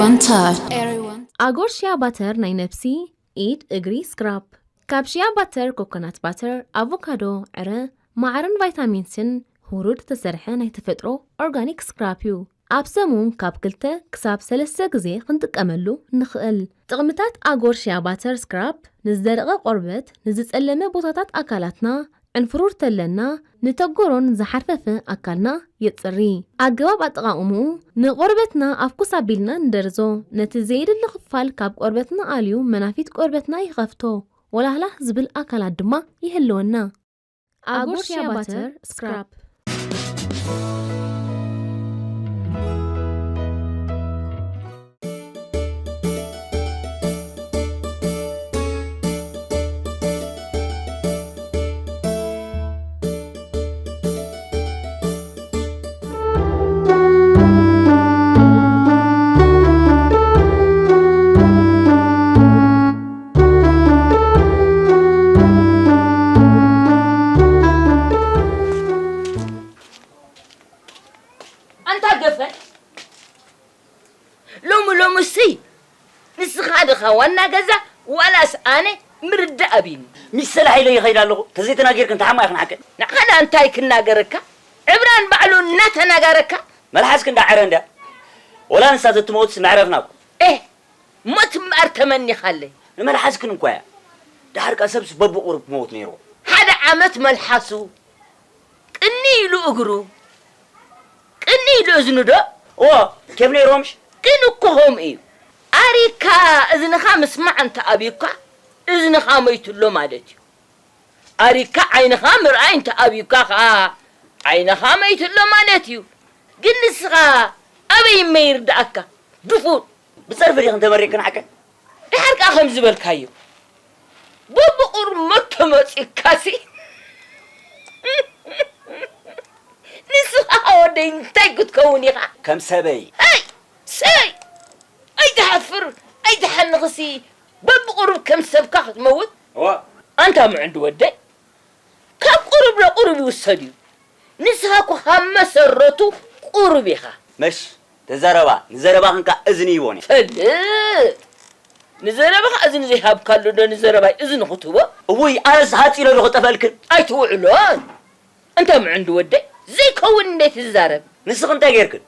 One touch. Everyone. ኣጎር ሽያ ባተር ናይ ነብሲ፣ ኢድ፣ እግሪ፣ ስክራፕ። ካብ ሽያ ባተር፣ ኮኮናት ባተር፣ ኣቮካዶ፣ ዕረ፣ ማዕርን ቫይታሚን ሲን ህሩድ ዝተሰርሐ ናይ ተፈጥሮ ኦርጋኒክ ስክራፕ እዩ። ኣብ ሰሙን ካብ ክልተ ክሳብ ሰለስተ ግዜ ክንጥቀመሉ ንኽእል። ጥቕምታት ኣጎር ሽያ ባተር ስክራፕ ንዝደረቐ ቆርበት፣ ንዝጸለመ ቦታታት ኣካላትና፣ ዕንፍሩር ተለና፣ ንተጎሮን ዝሓርፈፈ ኣካልና የጽሪ። ኣገባብ ኣጠቓቕምኡ፣ ንቆርበትና ኣፍኩስ ኣቢልና ንደርዞ። ነቲ ዘየድሊ ክፋል ካብ ቆርበትና ኣልዩ መናፊት ቆርበትና ይኸፍቶ። ወላህላህ ዝብል ኣካላት ድማ ይህልወና። ኣጎር ሽያ ባተር ስክራፕ። ኣንታ ገፈል፣ ሎሚ ሎሚ ሲ ንስኻ ድኻ ዋና ገዛ ዋላስ ኣነ ምርዳእ ኣቢኒ? ሚስተር ሓይለ ይኸይድ ኣለኹ። ተዘይተናጊርክን ተሓማ ኢኽን ሓቀ። ንዓና እንታይ ክናገረካ? ዕብራን ባዕሉ እናተናጋረካ። መልሓስክ እንዳ ዕረ እንዳ። ወላ ንሳ ዘትመውትስ መዕረፍና እኮ። ኤህ፣ ሞት እምበኣር ተመኒኻለይ። ንመልሓስክን እንኳ እያ። ደሓር ቃ ሰብስ በብቑሩብ ክመውት ነይርዎ። ሓደ ዓመት መልሓሱ፣ ቅኒ ኢሉ እግሩ፣ ቅኒ ኢሉ እዝኑ ዶ? እዎ፣ ኬፍ ነይሮምሽ? ግን እኮ ኸምኡ እዩ። ኣሪካ እዝንኻ ምስማዕ እንተ ኣብዩካ፣ እዝንኻ መይቱ ኣሎ ማለት እዩ። ኣሪካ ዓይንኻ ምርኣይ እንተ ኣብዩካ ኸኣ፣ ዓይንኻ መይቱ ኣሎ ማለት እዩ። ግን ንስኻ ኣበይ እመ ይርድኣካ? ድፉን። ብጸርፊ ዲኽን ተመሪቕክን ሓቀ? ድሓር ከኣ ከም ዝበልካዮ፣ በብቑርመት ተመጺእካሲ፣ ንስኻ ወደይ እንታይ ክትከውን ኢኻ? ከም ሰበይ። ኣይ፣ ሰይ! ኣይትሓፍር፣ ኣይትሓንኽሲ፣ በብቑሩብ ከም ሰብካ ክትመውት? እዋ። ኣንታ ምዕንዱ ወደይ፣ ካብ ቁሩብ ንቁሩብ ይውሰድ እዩ። ንስኻ እኮ ካብ መሰረቱ ቁሩብ ኢኻ። መሽ፣ ተዛረባ፣ ንዘረባኽን ከኣ እዝኒ ይቦን እየ። ፈልጥ። ንዘረባኻ እዝኒ ዘይሃብካሉ ዶ ንዘረባይ እዝኒ ክትህቦ? እውይ፣ ኣነስ ሃፂ ኢለ ዶ ክጠፈልክን? ኣይትውዕሎን። እንተ ምዕንዱ ወደይ፣ ዘይከውን እንዴ ትዛረብ? ንስኺ እንታይ ጌርክን?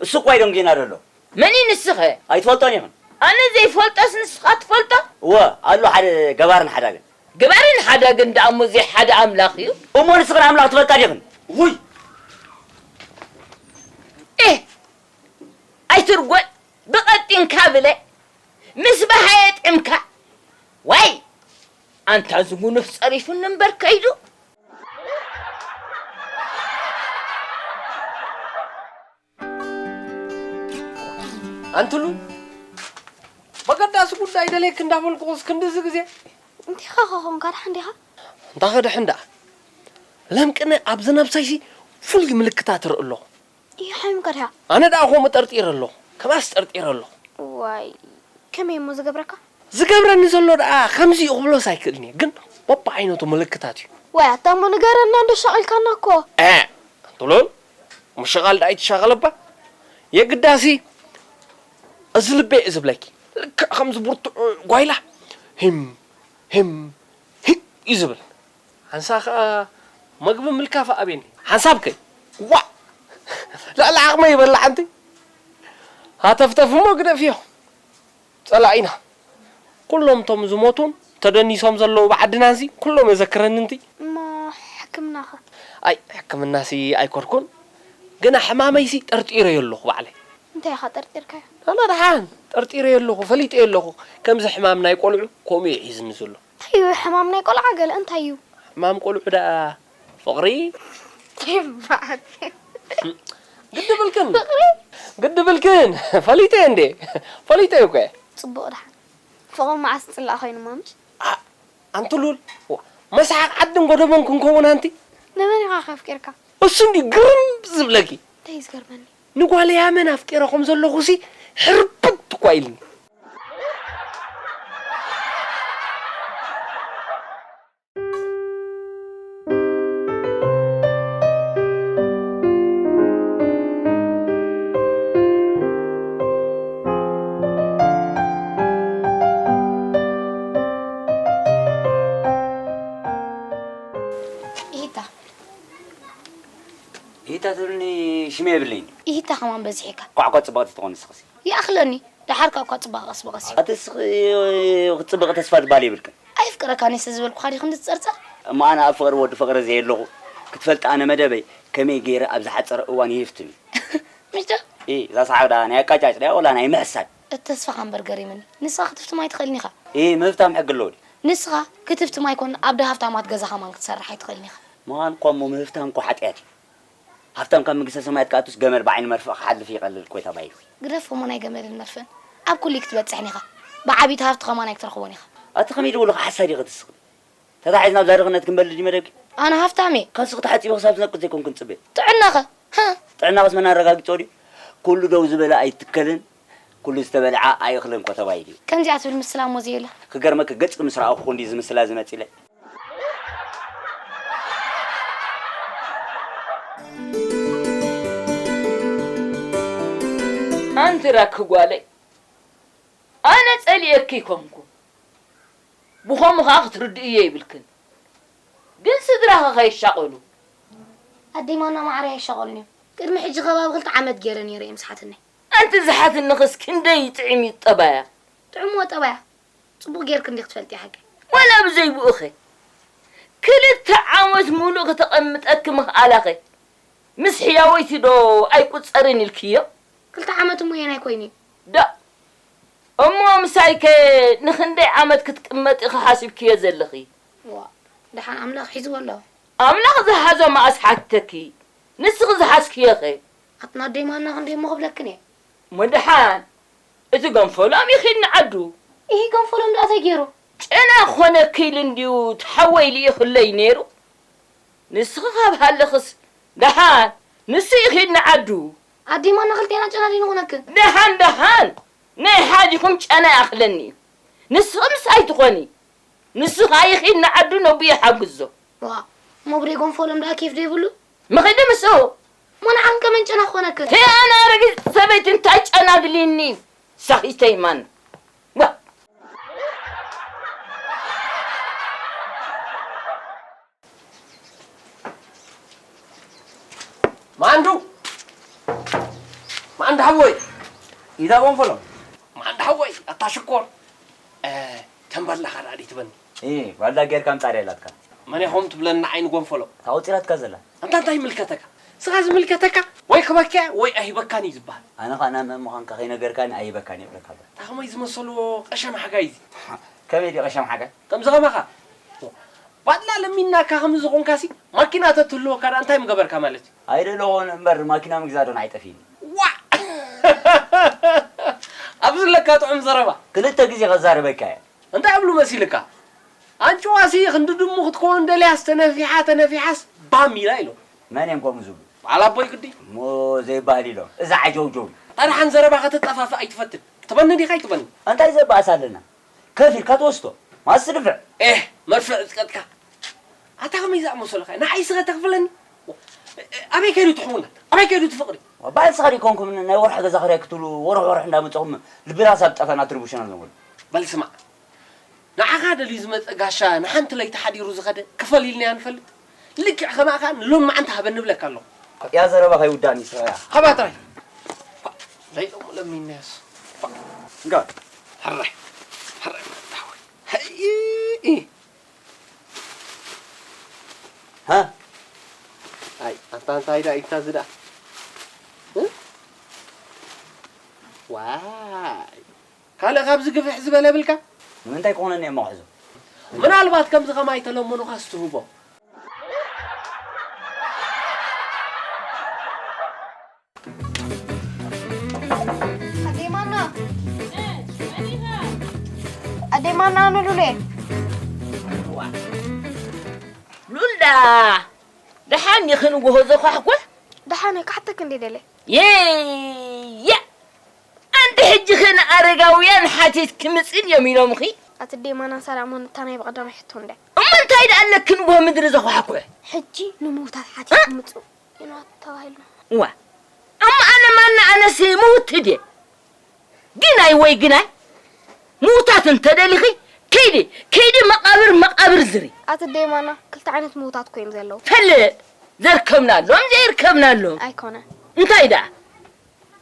እሱ እኳ ኣይደንጉየና ዘሎ። መን እዩ ንስኸ? ኣይትፈልጦን ኢኽን። ኣነ ዘይፈልጦስ ንስኻ ትፈልጦ? እወ፣ ኣሎ ሓደ ገባርን ሓዳግን። ገባርን ሓዳግን ደኣ እሞ ዘይሓደ ኣምላኽ እዩ። እሞ ንስኽን ኣምላኽ ትፈልጣ ዲኽን? ውይ! ኤህ! ኣይትርጎጥ፣ ብቐጢንካ ብለ፣ ምስ በሃየ ጥዕምካ። ዋይ! ኣንታ ዝጉኑፍ ጸሪፉኒ እምበር ከይዱ። ኣንትሉ፣ በገዳሲ ጉዳይ ደልየክ እንዳበልኩ እስክንድዚ ግዜ። እንቲኻ ኸኾንካ ደሓን ዲኻ? እንታ ኸ ደሕን ደኣ። ለምቅነ ኣብዚ ነብሰይሲ ፍሉይ ምልክታት እርኢ ኣለኹ። እዩ ሓሚምካ ድያ? ኣነ ደኣ ከምኡ ጠርጢረ ኣለኹ። ከማስ ጠርጢረ ኣለኹ። ዋይ፣ ከመይ እሞ ዝገብረካ? ዝገብረኒ ዘሎ ደኣ ከምዚ እዩ ክብሎስ ኣይክእልን እየ። ግን በብዓይነቱ ምልክታት እዩ። ዋይ፣ ኣታ እሞ ንገረና እንዶ ሻቒልካና እኮ። እ፣ ኣንትሉል፣ ምሽቓል ደኣ ኣይትሻቐለባ። የግዳሲ፣ እዚ ልበይ እዩ ዝብለኪ። ልክዕ ከምዚ ብርቱዕ ጓይላ። ሂም፣ ሂም፣ ሂም እዩ ዝብል። ሓንሳ ኸኣ መግቢ ምልካፍ ኣብየኒ። ሓንሳብ ከ? ዋእ! ልዕሊ ዓቕመይ ይበልዕ ኣንቲ። ሃተፍተፍ እሞ ግደፍዮ። ጸላኢና። ኩሎም እቶም ዝሞቱን ተደኒሶም ዘለዉ ብዓድናንሲ ኩሎም የዘክረኒ እንቲ። እሞ ሕክምናኸ? ኣይ፣ ሕክምናሲ ኣይኮርኩን። ግና ሕማመይሲ ጠርጢረዮ ኣለኹ ባዕለይ። እንታይ ኢኻ ጠርጢርካዮ? ኣነ ደሓን ጠርጢረዮ ኣለኹ፣ ፈሊጠዮ ኣለኹ። ከምዚ ሕማም ናይ ቆልዑ ከምኡ እዩ ሒዝኒ ዘሎ። እንታይ እዩ ሕማም ናይ ቆልዓ ገለ እንታይ እዩ? ሕማም ቆልዑ ደኣ ፍቕሪ። ይባል። ግዲ ብልክን። ፍቕሪ? ግዲ ብልክን። ፈሊጠ እንዴ? ፈሊጠ እኮ። ጽቡቕ ደሓን። ፍቕሪ መዓስ ጽላእ ኮይኑ ማምሽ? ኣ-፣ ኣንቲ ሉል። ዋ፣ መስሓቕ ዓድን ጎደቦን ክንከውን ኣንቲ? ንመን ኢኻ ከፍቂርካ? እሱ እንዲዩ ግርም ዝብለኪ። እንታይ እዩ ዝገርመኒ? ንጓለይ ኣመን ኣፍቂረ ከም ዘለኹሲ ሕርብት እኳ ኢልኒ። ይታ ትብልኒ ሽመ የብለይን። ይታ ከማን በዚሕካ። ኳዕኳ ጽብቕቲ ትኾን ንስኽሲ። ይኣኽለኒ። ደሓርካ እኳ ጽባቐ ቀስ ብቐስ እዩ። ኣቲ እስኺ ክትጽብቒ ተስፋ ትባል የብልክን። ኣይፍቅረካን እየ ስለዝበልኩኻ ዲኺ ክንዲ ትጸርጸር? እሞ ኣነ ኣብ ፍቕሪ ወዲ ፍቕሪ ዘየለኹ ክትፈልጢ ኣነ መደበይ ከመይ ገይረ ኣብ ዝሓጸረ እዋን ይህፍትም እዩ። ምሽቶ? ኢ እዛ ሰሓቕ ደኣ ናይ ኣቃጫጭ ድያ ወላ ናይ ምሕሳድ? እቲ ተስፋኻ እምበር ገሪምኒ። ንስኻ ክትፍትም ኣይትኽእልን ኢኻ። ኢ ምህፍታም ሕጊ ኣለዎ ድዩ? ንስኻ ክትፍትም ኣይኮን ኣብ ደሃፍታማት ገዛ ከማን ክትሰርሕ ኣይትኽእልን ኢኻ። ምዃን እኳ እሞ ምህፍታም እኮ ሓጢኣት እዩ። ሃፍታም ካብ መንግስተ ሰማያት ክኣቱስ ገመል ብዓይኒ መርፍእ ክሓልፍ ይቐልል እኮ እዩ ተባሂሉ። ግደፎ እሞ ናይ ገመልን መርፍእን ኣብ ኩሉ እዩ ክትበጽሕን ኢኻ። ብዓቢቱ ሃፍቲ ከማን ኣይክትረኽቦን ኢኻ። ኣቲ ከመይ ደውልኺ ሓሳድ ኢኺ ትስኽሪ። ተታሒዝና ኣብዛ ድኽነት ክንበልድ ድዩ መደብኪ? ኣነ ሃፍታም እየ። ካልስኺ ተሓጺቢ ክሳብ ዝነቅጽ ዘይኮንክን ጽበ። ጥዕናኸ? ጥዕናኸስ መን ኣረጋጊጾ ድዩ? ኩሉ ደው ዝበለ ኣይትከልን፣ ኩሉ ዝተበልዓ ኣይእኽልን እኮ ተባሂሉ እዩ። ከምዚኣ ትብል ምስላ እሞ ዘየለ። ክገርመኪ ገጽኪ ምስ ረኣኹ እንድዩ እዚ ምስላ ዝመጽለይ። ኣንቲ ራኪ ጓለይ፣ ኣነ ጸሊኤኪ ኣይኮንኩን፣ ብኸምኡ ኸኣ ክትርድእዮ የብልክን። ግን ስድራኺ ከይሻቐሉ። ኣደይ ማና ማዓረይ ኣይሻቐሉን እዮም። ቅድሚ ሕጂ ከባቢ ክልተ ዓመት ገይረ ነይረ እዮም ዝሓትኒ። ኣንቲ ዝሓትንኽስ ክንደይ ይጥዕም እዩ ጠባያ። ጥዑምዎ ጠባያ ጽቡቕ ጌርኪ እንዲኺ ትፈልጥዮ ሓቀይ። ዋላ ብዘይ ብኡኸ ክልተ ዓመት ሙሉእ ክተቐምጠኪ ምኽኣላኸ ምስ ሕያወይቲ ዶ ኣይቁጸርን ኢልክዮ? ክልተ ዓመት እሞ የናይ ኮይኑዩ? ዳእ እሞ ምሳይከ ንኽንደይ ዓመት ክትቅመጢ ኢኺ ሓሲብክዮ ዘለኺ? ዋእ ደሓን ኣምላኽ ሒዝዎ ኣሎ። ኣምላኽ ዝሓዞ መኣስ ሓተኪ ንስኺ ዝሓዝክዮኸ? ኣትና ኣደይ ማና ክንደይ እሞ ክብለክን እየ። እሞ ደሓን እቲ ገንፈሎም ይኺድ ንዓዱ። ኢሂ ገንፈሎም ደኣ ታይ ገይሩ? ጨና ክኾነኪ ኢሉ እንድዩ እቲ ሓወይ ልኢኹለይ ነይሩ። ንስኺ ካብ ሃለኽስ ደሓን ንሱ ይኺድ ንዓዱ። ኣደይ ማና ክልቴና ጨና ድዩ ንኾነክን? ደሓን ደሓን ናይ ሓዲኹም ጨና ይኣኽለኒ እዩ። ንስኺ ምስኣይ ትኾኒ። ንሱ ኸኣ ይኺድ ንዓዱ ነቡኡ ይሓግዞ። ዋእ እሞ ብደይ ጎንፎሎም ደኣ ኬፍ ዶ የብሉ? መኺዱ ምስኡ። እሞ ንዓኺ ከመን ጨና ክኾነክን? ተይ ኣነ ኣረጊት ሰበይቲ እንታይ ጨና ኣድልይኒ እዩ ሳኺተይ ማን ዋእ። ማንዱ ማንዱ ሓወይ ኢዛ ቦንፈሎ ማንዱ ሓወይ ኣታ ሽኮር ተንበላኻ ዳኣ ትበኒ እ ዋላ ጌርካ ምጻር የላትካ መን ኢኹም ትብለኒ ንዓይ ንጎንፈሎ እታ ኣውጺራትካ ዘላ ኣንታ እንታይ ይምልከተካ ስኻ ዝምልከተካ ወይ ክበክያ ወይ ኣይበካን እዩ ዝበሃል ኣነ ኸኣ ናብ መን ምዃንካ ከይነገርካኒ ኣይበካን እየ እብለካ ኣለኹ እታ ኸመይ ዝመሰልዎ ቀሸም ሓጋይ እዚ ከመይ ድዩ ቀሸም ሓጋይ ከምዚ ኸማኻ ባድላ ለሚንናካ ከምዚ ዝኾንካሲ ማኪና ተትህልወካ ደኣ እንታይ ምገበርካ ማለት እዩ? ኣይደለኹን እምበር ማኪና ምግዛእ ዶ ንዓይ ጠፊእኒ። ዋእ! ኣብዚ ኣለካ ጥዑም ዘረባ። ክልተ ግዜ ከዛርበካ እየ። እንታይ እብሉ መሲልካ? ኣንጭዋሲ ክንዲ ድሙ ክትከውን ደልያስ ተነፊሓ ተነፊሓስ ባም ኢላ ኢሎም። መን እዮም ከምኡ ዝብሉ? በዓል ኣቦይ ግዲ። እሞ ዘይበሃል ኢሎም። እዛ ዓጀውጀው እዩ። እታ ደሓን ዘረባ ከተጣፋፍእ ኣይትፈትን። ትበኒ ዲኻ ኣይትበኒ? እንታይ ዘበኣስ ኣለና? ከፊልካ ትወስዶ። ማስ ድፍዕ። ኤህ መርፍዕ ዝቀጥካ ኣታ ከመይ ዝኣመሰሉ ኸ ንዓይ ስኸ ተኽፍለኒ ኣበይ ከይዱ ትሕውና ኣበይ ከይዱ ትፍቕሪ ባል ስኻ ዲኮንኩም ናይ ወርሒ ገዛ ክርያ ክትብሉ ወርሕ ወርሕ እንዳመፀኹም ልብና ሳብ ጠፈና ትርብሹና ዘለኹም በል ስማዕ ንዓኻ ደልዩ ዝመፀ ጋሻ ንሓንቲ ለይቲ ሓዲሩ ዝኸደ ክፈል ኢልናዮ ንፈልጥ ልክዕ ከማኻ ንሎማዓንቲ ሃበኒ ብለካ ኣለኹ። ያ ዘረባ ከይውዳእኒ ስራያ። ኸባ ጥራይ። ዘይሎሙ ለሚንያስ። እንጋ። ሕራይ። ሕራይ መታወይ። ሀይ። ሃ። ኣይ ኣንታ እንታይ ዳ ኢታ ዝዳ። ዋይ። ካልእ ካብዚ ግፍሕ ዝበለ የብልካ? ንምንታይ ክኾነኒ እየ መኽሕዞ? ምናልባት ከምዚ ከማይ ተለመኑኻስ ትህቦ። ኣደይ ማና ኣደይ ማና ኣነ ሉሌ ሉልዳ ደሓን ዲኺ ንጎሆ ዘኳሕኩሕ? ደሓን እየ ክሓተኪ እንድየ ደልየ። የየ ኣንቲ ሕጂ ኸ ንኣረጋውያን ሓቲትኪ ምጽእ ድዮም ኢሎምኺ? ኣቲ ኣደይ ማና ሰላም እታ ናይ ብቐዳማይ ሕቶ እንድያ። እሞ እንታይ ደኣ ኣለኪ ንጎሆ ምድሪ ዘኳሕኩሕ? ሕጂ ንምዉታት ሓቲትኩም ምጽኡ ኢና ተባሂልና። እዋ እሞ ኣነ ማና ኣነሲ ምዉቲ ድየ? ግናይ ወይ ግናይ ምዉታት እንተ ደሊኺ ከይዲ ከይዲ መቓብር መቓብር ዝሪ። ኣቲ ኣደይ ማና ክልተ ዓይነት ምዉታት እኮ እዮም ዘለዉ። ፈልጥ ዘርከብናሎም ዘይርከብናሎም። ኣይኮነን። እንታይ ደኣ?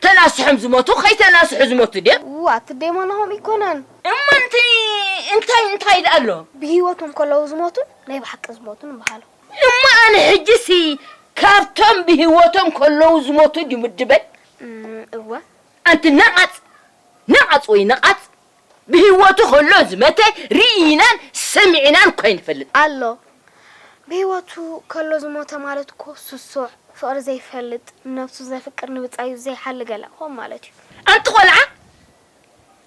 ተናስሖም ዝሞቱ ከይተናስሑ ዝሞቱ ድዮም? ዋ፣ እቲ ዴሞና ከምኡ ኣይኮነን። እሞ እንቲ-፣ እንታይ፣ እንታይ ደኣ ኣሎ? ብህይወቶም ከለዉ ዝሞቱን ናይ ብሓቂ ዝሞቱን ይበሃሉ። እሞ ኣነ ሕጂሲ ካብቶም ብህይወቶም ከለዉ ዝሞቱ ድዩ ምድበል? እም፣ እወ። ኣንቲ ነቓጽ፣ ነቓጽ ወይ ነቓጽ፣ ብህይወቱ ከሎ ዝመተ ርኢናን ሰሚዕናን እኳ ኣይንፈልጥ። ኣሎ። ብህይወቱ ከሎ ዝሞተ ማለት እኮ ስሱዕ፣ ፍቕሪ ዘይፈልጥ፣ ንነብሱ ዘፍቅር፣ ንብጻዩ ዘይሓሊ ገለ ክኾን ማለት እዩ። ኣንቲ ቆልዓ፣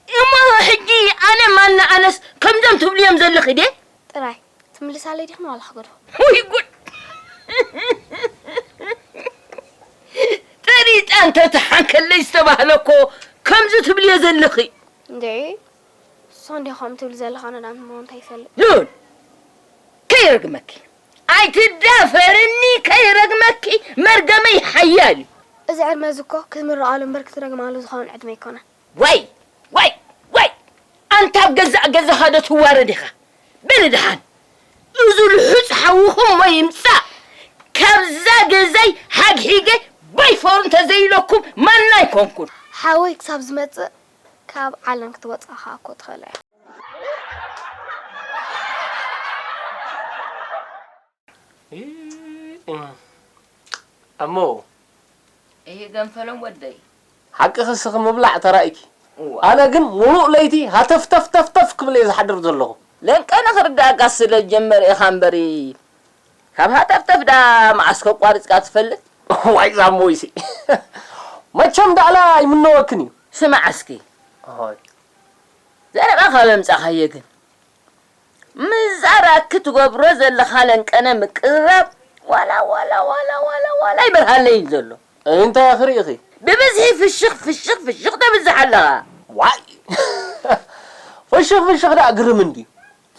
እሞ ሕጂ ኣነ ማና ኣነስ ከምዞም ትብልዮም ዘለኺ ድየ? ጥራይ ትምልሳለይ ዲኽን ዋላ ክገድፎ? ውይ ጉድ! ጠሪጣ እንተትሓንከለይ ዝተባህለ እኮ ከምዚ ትብልዮ ዘለኺ። እንዴ፣ እሷ እንዲያ ከምኡ ትብል ዘለኻ ነዳን እሞ እንታይ ይፈልጥ? ሉል! ከይረግመኪ። ኣይትዳፈርኒ፣ ከይረግመኪ፣ መርገመይ ሓያል እዩ። እዚ ዕድመ እዚ እኮ ክትምረቓሉ እምበር ክትረግማሉ ዝኸውን ዕድመ ኣይኮነን። ዋይ፣ ዋይ፣ ዋይ! ኣንታ ኣብ ገዛእ ገዛኻ ዶ ትዋረድ ኢኻ? በሊ ደሓን፣ እዚ ልሑጽ ሓውኹም እሞ ይምጻእ። ካብዛ ገዛይ ሓግሒገ ባይፎር እንተዘይኢለኩም ማና ኣይኮንኩን። ሓወይ ክሳብ ዝመጽእ ካብ ዓለም ክትወጽእ ከኣ እኮ ትኽእል ኢኻ። እሞ እሂ ገንፈሎም ወደይ። ሓቅኺ እስኺ ምብላዕ ተራእይኪ። እዋ። ኣነ ግን ሙሉእ ለይቲ ሃተፍተፍተፍተፍ ክብል እየ ዝሓድር ዘለኹ። ለንቀነ ክርዳእካ ስለ ዝጀመረ ኢኻ እምበሪ፣ ካብ ሃተፍተፍ ደኣ መዓስ ከቋሪጽካ ትፈልጥ? ዋይ ዛሞይሲ። መቸም ዳዕላ ኣይምነወክን እዩ። ስማዕ እስኪ። ኣሆይ። ዘረባ ካብ ኣምጻኻዮ ግን፣ ምዛ ራኪ ትገብሮ ዘለኻ ለንቀነ ምቅርራብ፣ ዋላ፣ ዋላ፣ ዋላ፣ ዋላ፣ ዋላ ይበርሃለይ እዩ ዘሎ። እንታይ ኢኺ ርኢኺ? ብብዝሒ ፍሽኽ፣ ፍሽኽ፣ ፍሽኽ ተብዝሕ ኣለኻ። ዋይ! ፍሽኽ፣ ፍሽኽ ደኣ ግርም እንድዩ።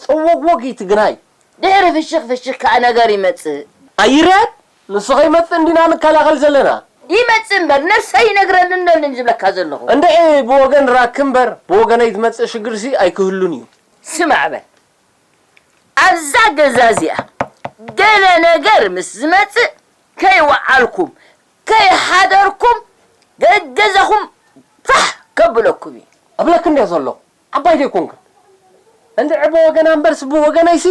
ጽውግ፣ ወግ እዩ ትግናይ። ድሕሪ ፍሽኽ፣ ፍሽኽ ከኣ ነገር ይመጽእ። ኣይርኣን? ንሱ ከይመጽእ እንዲና ንከላኸል ዘለና። ይመጽእ እምበር፣ ነብሰይ ይነግረኒ እንዶ ዝብለካ ዘለኹ። እንድዒ ብወገን ራኪ እምበር፣ ብወገነይ ዝመጽእ ሽግርሲ ኣይክህሉን እዩ። ስማዕ በል፣ ኣብዛ ገዛ እዚኣ ገለ ነገር ምስ ዝመጽእ፣ ከይወዓልኩም፣ ከይሓደርኩም፣ ገገዛኹም ፋሕ ከብለኩም እዩ። እብለኪ እንድየ ዘለኹ፣ ዓባይ ዶ ኣይኮንክን? እንድዒ ብወገና እምበርስ ብወገነይሲ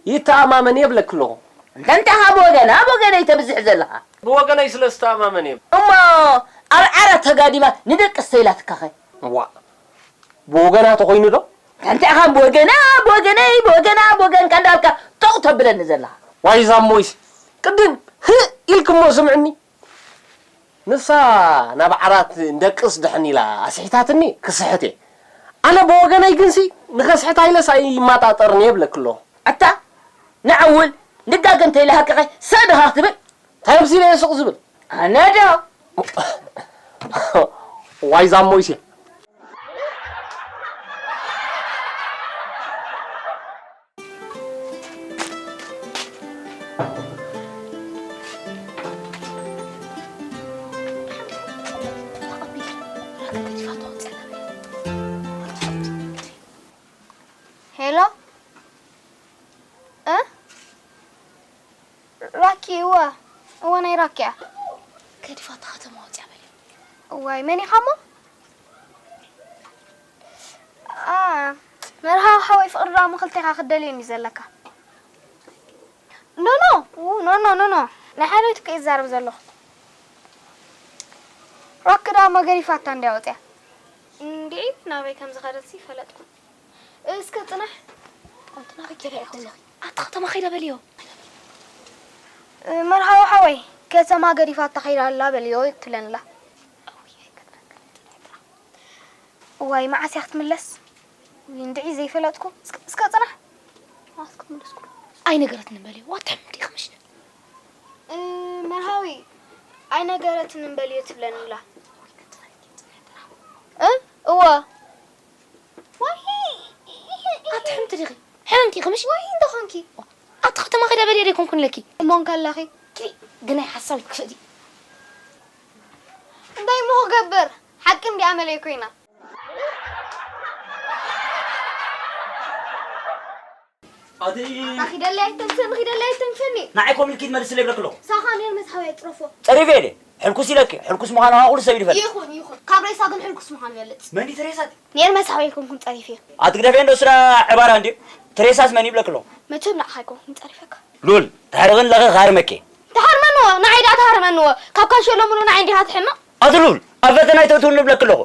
ይተኣማመን እየ እብለኪ ኣለኹ። እንተ እንታይ ኢኻ ብወገና፣ ብወገነይ ተብዝሕ ዘለኻ? ብወገነይ ስለ ዝተኣማመን እየ። እሞ ኣብ ዓራት ተጋዲማ ንደቅስ ተይላትካኸ? እዋእ፣ ብወገና ተኾይኑ ዶ? እንታይ ኢኻ ብወገና፣ ብወገነይ፣ ብወገና፣ ብወገንካ እንዳልካ ጦቕ ተብለኒ ዘለኻ? ዋይ ዛሞይስ፣ ቅድም ህእ ኢልኪ እሞ ስምዕኒ። ንሳ ናብ ዓራት ንደቅስ ድሕን ኢላ ኣስሒታትኒ ክስሕት እየ። ኣነ ብወገነይ ግንሲ ንኸስሕታ ኢለስ ኣይማጣጠርን እየ እብለኪ ኣለኹ። ኣታ ንዓውል ንጋገ እንተይልሃቅኸ ሰእ ድኻ ክትብል? እንታይ ኣምሲለ እየ ስቕ ዝብል? ኣነ ዶ? ዋይ ዛሞይስ እየ። ሄሎ፣ እ? ራኪ፣ እወ፣ እወ፣ ናይ ራኪ እያ። ገዲፋታ ከተማ ወፂኣ በልዮ። እዋይ፣ መን ኢኻ እሞ? ኣ፣ መርሃዊ ሓወይ ፍቕሪ ደኣ እሞ ክልቴኻ ክትደልየኒ ዘለካ። ኖ፣ ኖ፣ ው፣ ኖ፣ ኖ፣ ኖ፣ ኖ። ናይ ሓልዮት እኮ እየ ዝዛረብ ዘለኹ። ራኪ ደኣ እሞ ገዲፋታ እንድያ ወፂኣ። እንድዒ ናበይ ከም ዝኸደትሲ ፈለጥኩ። እስከ ጽናሕ። ኣንቲ ናበይ ከይዳ ኢኹም ኣለኺ? ኣብቲ ከተማ ከይዳ በልዮ። እ፣ መርሃዊ ሓወይ፣ ከተማ ገዲፋታ ከይዳ ኣላ በልዮ ትብለኒ ኣላ። እዋይ፣ መዓስ እያ ክትምለስ? ውይ፣ እንድዒ ዘይፈለጥኩ። እስከ፣ እስከ ጽናሕ። መዓስ ክትምለስ ኩሉ? ኣይነገረትንን በልዮ። ዋታ ምንዲ ክምሽ? እ፣ መርሃዊ፣ ኣይነገረትንን በልዮ ትብለኒ ኣላ። እ፣ እወ። ዋይ፣ ኣቲ ሕምቲ ዲኺ? ሕምምቲ ኢኺ ምሽ? ዋይ፣ እንዶ ኾንኪ? ኣቲ ከተማ ከይዳ በልየ ደይኮንኩን ለኪ? እሞ እንከለኺ? ኪዲ፣ ግናይ ሓሳብ ክሸዲ። እንታይ እሞ ክገብር? ሓቂ እንዲኣ መለይ ኮይና። ኣቲ ኣታ ኺደለይ ኣይተንስኒ፣ ኺደለይ ኣይተንስኒ። ንዓይ ኮም ኢልኪ ትመልስለይ ይብለኪ ኣለኹ። ሳኻ ኔር መስሓዊ ኣይጽረፎ። ጸሪፈ ኢለ። ሕልኩስ ኢለኪ። ሕልኩስ ምዃኑ ኣቑሉ ሰብ ይፈልጥ። ይኹን ይኹን። ካብ ሬሳ ግን ሕልኩስ ምዃኑ ይበልጽ። መን ድዩ እቲ ሬሳ እቲ? ኔር መስሓዊ ኣይኮንኩን ጸሪፈዮ። ኣቲ ግደፍዮ እንዶ ስራ ዕባራ እንድዩ። እቲ ሬሳስ መን ይብለኪ ኣለኹ። መቸም ንዓኻ ኣይኮንኩን ጸሪፈካ። ሉል፣ ተሕርቕን ለኸ ክሃርመኪ። ትሃርመንዎ፣ ንዓይ ደኣ ትሃርመንዎ። ካብ ካንሸሎ ሙሉ ንዓይ እንዲኻ ትሕመቕ። ኣቲ ሉል፣ ኣብ ፈተና ኣይተእትውኒ እብለኪ ኣለኹ።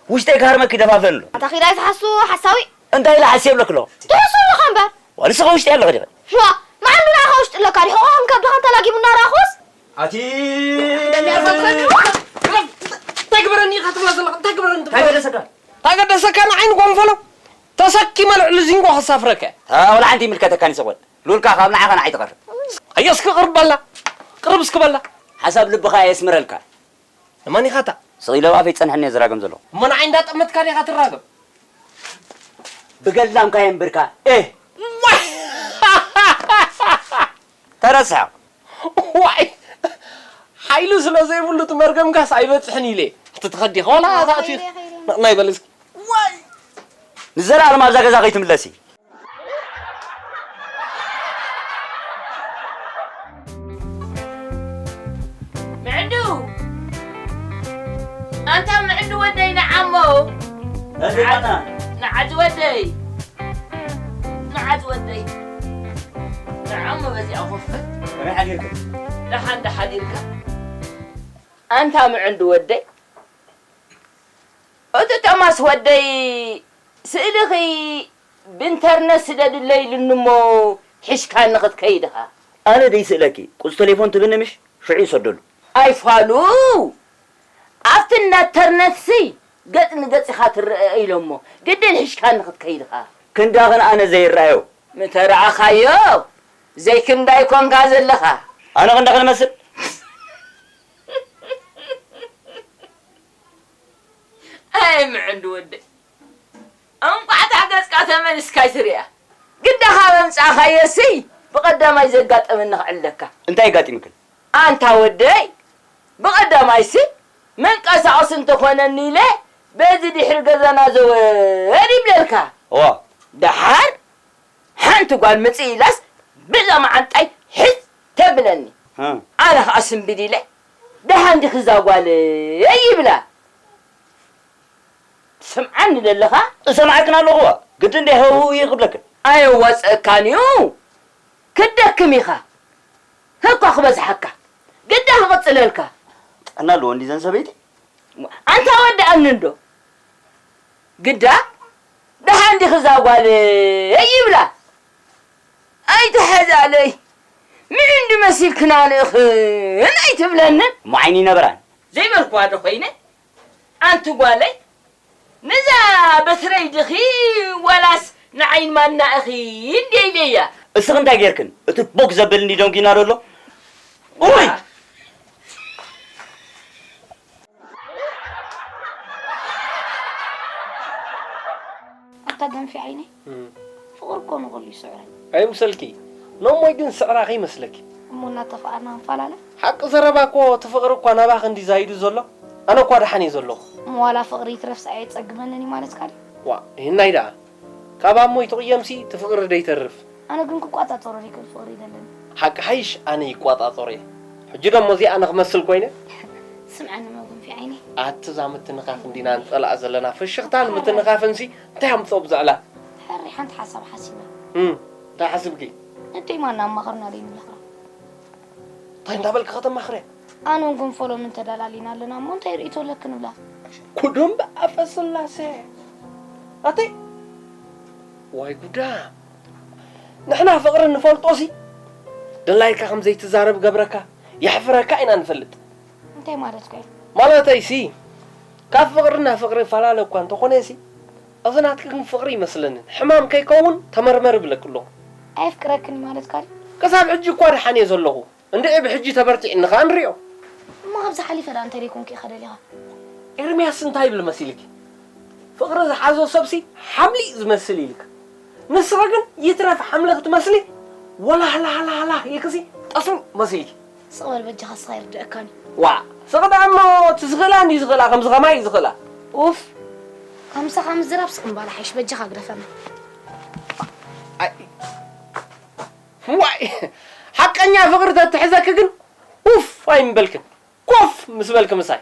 ውሽጠይ ክሃርመኪ ደፋፍእ ኣሎ። ኣታ ኺዳይ ትሓሱ ሓሳዊ። እንታይ ኢለ ሓስየ እብለኪ ኣለኹ። ትሕሱ ኣለኻ እምበር። ዋላ ንስኺ ውሽጢ ኣለኺ ዲኺ። ሽዋ፣ መዓንዱ ንዓኻ ውሽጢ ኣለካ። ሪሑቕ ከም ከብድኻ እንተላጊቡ እናረኣኹስ። ኣቲ እንታይ ግበረኒ ኢኻ ትብላ ዘለኻ? እንታይ ግበረኒ ትብላ? እንታይ ገደሰካ? እንታይ ገደሰካ ንዓይ ንጎንፈሎ? ተሰኪመ ልዕሊ ዚንጎ ከሳፍረካ። ኣታ ወላ ሓንቲ ይምልከተካን እዩ ሰብኣይ። ሉልካ ካብ ንዓኻ ንዓይ ትቐርብ። ኣየ እስኪ ቅርብ በላ። ቅርብ እስኪ በላ። ሓሳብ ልብኻ የስምረልካ። ንመን ኢኻ እታ? ስቕ ኢለ ኣብ ኣፈይ ጸንሐኒ እየ ዝራገም ዘለኹ። እሞ ንዓይ እንዳጠመትካ ዲኻ ትራገም? ብገላምካ የንብርካ። ኤህ! ተረስሐ። ዋይ! ሓይሉ ስለ ዘይብሉ እቲ መርገምካስ ኣይበጽሕን ኢለ። እቲ ትኸዲ ኸላ ኣታእትዩ ንቕናይ በል እስኪ። ዋይ! ንዘለኣለም ኣብዛ ገዛ ከይትምለሲ። ምዕንዱ ኣንታ ምዕንዱ ወደይ ንዓሞ ንዓዚ ወደይ ንዓዚ ወደይ ንዓሞ በዚኣ ኮፍ በል። ከመይ ሓዲርኩም? ደሓን ዶ ሓዲርካ? ኣንታ ምዕንዱ ወደይ እቲ ቶማስ ወደይ ስእልኺ ብንተርነት ስደድለይ ኢሉኒ እሞ ሒሽካኒ ክትከይድ ኢኻ። ኣነ ድየ ስእለኪ ቁጽሪ ተሌፎን ትብኒ ምሽ ሽዑ ይሰደሉ። ኣይ ፋሉ ኣብቲ ነተርነትሲ ገጽ ንገጽ ኢኻ ትረኣ ኢሎሞ ግድን ሒሽካኒ ክትከይድ ኢኻ። ክንዳኽን ኣነ ዘይረኣዮ። ምተረኣኻዮ ዘይክንዳይ ኮንካ ዘለኻ። ኣነ ክንዳኽን እመስል። ኣይ ምዕንዱ ወደይ እንቋዕ እታ ገጽካ ተመሊስካ ኣይትርእያ ግዳ ካብ ኣምጻእካዮሲ ብቐዳማይ ዘጋጠመኒ ክዕልለካ። እንታይ ኣጋጢምክን? ኣንታ ወደይ ብቐዳማይሲ መንቀሳቐሲ እንተኾነኒ ኢለ በዚ ድሕሪ ገዛና ዘወር ይብለልካ። እዋ። ደሓር ሓንቲ ጓል ምጽእ ኢላስ በዛ መዓንጣይ ሕዝ ተብለኒ። ኣነ ኸኣ ስንብድ ኢለ ደሓን ዲኺ እዛ ጓለይ ይብላ። ትሰምዓኒ ደለኻ? እሰምዓክን ኣለኹ። ግዲ እንደ ሃው ይኽብለክን። ኣየዋጽኣካን እዩ። ክትደክም ኢኻ። ህኳ ክበዝሓካ። ግዳ ክቕጽለልካ። ጥዕና ኣለዎ እንዲ ዘን ሰበይቲ? ኣንታ ወዲ ኣምኒ እንዶ ግዳ ደሓን ዲኺ እዛ ጓለይ ይብላ። ኣይትሓዛለይ ምዕንዱ መሲልክና ንእኽን ኣይትብለንን። እሞ ዓይኒ ይነበራን። ዘይበልክዋ ዶ ኮይነ ኣንቲ ጓለይ ነዛ በትረይ ድኺ ዋላስ ንዓይን ማና እኺ እንዴ ኢለያ። እስኺ እንታይ ጌርክን? እቲ ቦክ ዘብል እንዲ ደንጊና ዶ ኣሎ? ኡይ! ኣታ ገንፊ ዓይነይ ፍቕሪ እኮ ንኹሉ ይስዕሮ። ኣይምሰልኪ ነሞይ ግን ስዕራኺ ይመስለኪ። እሞ እናተፋቐርና ንፋላለ። ሓቂ ዘረባ እኮ እቲ ፍቕሪ እኳ ናባኺ እንዲ ዛይዱ ዘሎ ኣነ እኳ ደሓን እየ ዘለኹ። እሞ ዋላ ፍቕሪ ይትረፍስ ኣየጸግመንን እዩ ማለትካ ድዩ? ዋእ ይህናይ ደኣ ካብ ኣሞይ ትቕየምሲ እቲ ፍቕሪ ደይተርፍ። ኣነ ግን ክቋጻጸሮ ዘይክእል ፍቕሪ እዩ ዘለኒ። ሓቂ ሓይሽ ኣነ ይቋጻጸሮ እየ። ሕጂ ደሞ እዚኣ ኣነ ክመስል ኮይነ? ስምዓኒ መጉንፊ ዓይነይ። ኣቲ እዛ ምትንኻፍ እንዲና ንጸልኣ ዘለና ፍሽኽታን ምትንኻፍንሲ እንታይ ኣምጽኦ ብዝዕላ? ሕሪ ሓንቲ ሓሳብ ሓሲበ። እም እንታይ ሓሲብኪ? ነደይ ማና ኣማኽርና ደይንብላኽራ። እንታይ እንዳበልኪ ከተማኽርያ? ኣነን ጎንፎሎምን ተዳላሊና ኣለና እሞ እንታይ ርእይቶ ኣለኪ ንብላ። ኩዱምብ ኣፈ ስላሴ ኣተይ ዋይ ጉዳ ንሕና ፍቕሪ ንፈልጦሲ ደላይካ ከም ዘይትዛረብ ገብረካ የሕፍረካ ኢና ንፈልጥ። እንታይ ማለትካ እዩ? ማለተይሲ ካብ ፍቕሪ ናብ ፍቕሪ ይፈላለ እኳ እንተኾነሲ እዚ ናትኪ ግን ፍቕሪ ኣይመስለንን ሕማም ከይከውን ተመርመሪ እብለኪ ኣለኹ። ኣየፍቅረክን እዩ ማለትካ ድዩ? ክሳብ ሕጂ እኳ ደሓን እየ ዘለኹ። እንድዒ ብሕጂ ተበርቲዕኒ ኸኣ ንሪኦ። እሞ ካብዚ ሓሊፈ ደኣ እንታይ ደይኮንኩ ኢኻ ደሊኻ? ኤርምያስ እንታይ ይብል መሲልኪ? ፍቕሪ ዝሓዞ ሰብሲ ሓምሊ እዩ ዝመስል ኢልኪ። ንስኺ ግን ይትረፍ ሓምሊ ክትመስሊ ወላህላህላህላህ ኢልክሲ ጠስሚ መሲልኪ። ስቕ በል በጃኻ እስኻ ኣይርድኣካን እዩ። ዋእ ስቕ ደኣ እሞ እቲ ዝኽእላ እንድዩ ዝኽእላ ከምዚ ኸማይ እዩ ዝኽእላ። ኡፍ ካብ ምሳኻ ምዝራብ ስቕ ምባል ሓይሽ በጃኻ ግደፈና። ኣይ ዋይ፣ ሓቀኛ ፍቕሪ ተትሕዘኪ ግን ኡፍ ኣይምበልክን። ኮፍ ምስ በልኪ ምሳይ።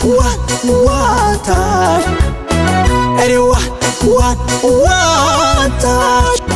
What, what, what, what, what,